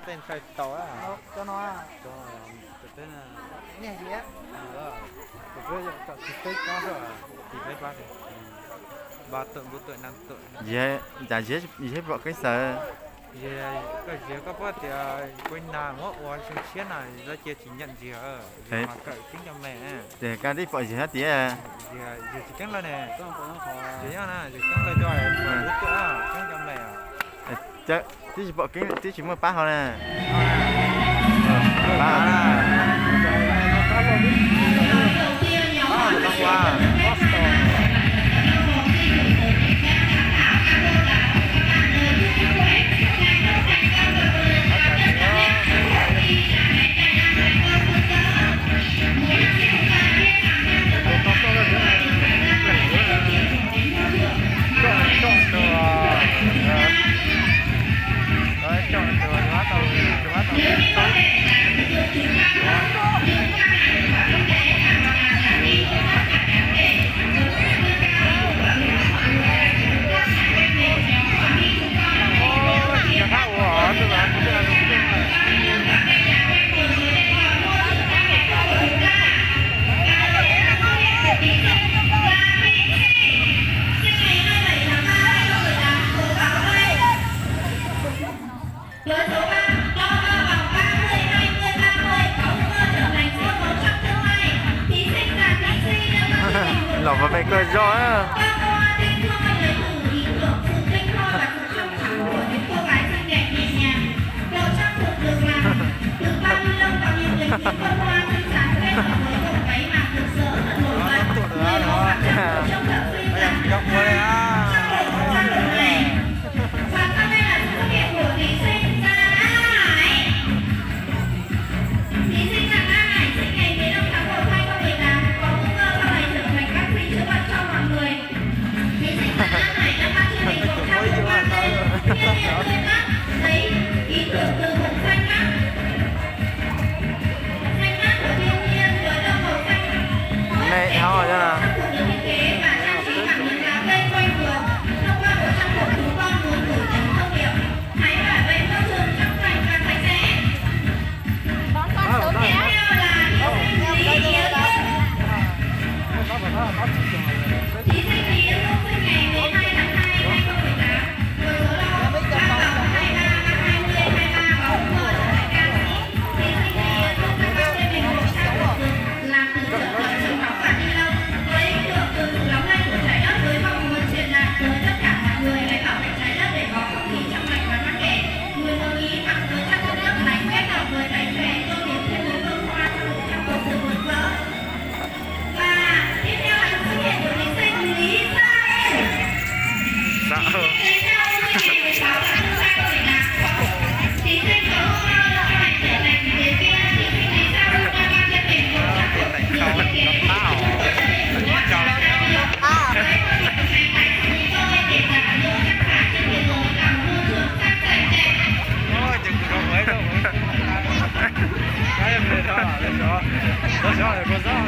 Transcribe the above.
Ntshai tau, cov no, tus peb, tus peb, tus peb, cas Ziag pom keeb xaws. Koj Ziag, koj paub tias kuv na muab ua xyoo tshiab na, lawv cia tsis nyiam Ziag, Ziag mas kawm keeb cov me. Ces koj twb pom Ziag tias Ziag tsis keeb lawm ne. Ziag, Ziag keeb lawm cov, keeb cov me. Twb tsis pom keeb, twb tsis muaj pab hauv na. Với số ba, đo ba vòng ba mươi, hai mươi, ba mươi, có nguy cơ trở thành siêu màu trong tương lai. Thí sinh và thí sinh đang có tình hình Los pov pem koj zog. Qua tên Thương Anh lấy từ ý tưởng sự tinh khôi và sự trong trắng của những cô gái xinh đẹp nhẹ nhàng. Bộ trang phục được làm từ bao ni lông có nhiều hình như bông hoa xinh xắn kết hợp với bộ váy màng rực rỡ thật nổi bật. Người mẫu mặc trang phục trông thật suy dáng hấp dẫn trong bộ trang phục này. Và sau đây là sự xuất hiện của thí sinh Giang An Hải. Thí sinh Giang An Hải sinh ngày mười lăm tháng một hai không mười tám, có nguy cơ sau này trở thành bác sĩ chữa bệnh cho mọi người. Thí sinh Giang An Hải đang mang trên mình bộ trang phục mang tên Thiên nhiên tươi mát, lấy ý tưởng từ vùng xanh mát. Xanh mát của thiên nhiên với tông màu xanh. Mẹ tháo rồi đó. Trang phục được thiết kế và trang trí bằng những lá cây quen thuộc. Thông qua bộ trang phục, chúng con muốn gửi đến thông điệp: hãy bảo vệ môi trường trong sạch và sạch sẽ. Tiếp theo là thí sinh Lý Yến Hương. Thí sinh Lý Yến Hương sinh ngày mười hai tháng hai năm hai nghìn không trăm mười tám, với số đo ba vòng hai ba, ba hai mươi, hai ba, có nguy cơ trở thành ca sĩ. Thí sinh Lý Yến Hương đang mang trên mình bộ trang phục được làm từ dưỡng chất chống nóng và ni lông, với ý tưởng từ sự nóng lên của trái đất với mong muốn truyền đạt tới tất cả mọi người hãy bảo vệ trái đất để có không khí trong lành và ngăn Người Mỹ mặc với trang phục nước Thái kết hợp với váy xòe tô điểm thêm một bông hoa cho một trang phục sự rực rỡ. Và tiếp theo là sự xuất hiện của thí sinh Lý Gia Linh. Thí sinh Lý Gia Linh sinh ngày mười sáu tháng tư hai không mười tám. Thí sinh có nguy cơ sau này trở thành diễn viên. Thí sinh Lý Gia Linh đang mang trên mình bộ trang phục được thiết kế bằng chất liệu Ôi, chừng rồi mới rồi. Nó xóa rồi, con xóa rồi.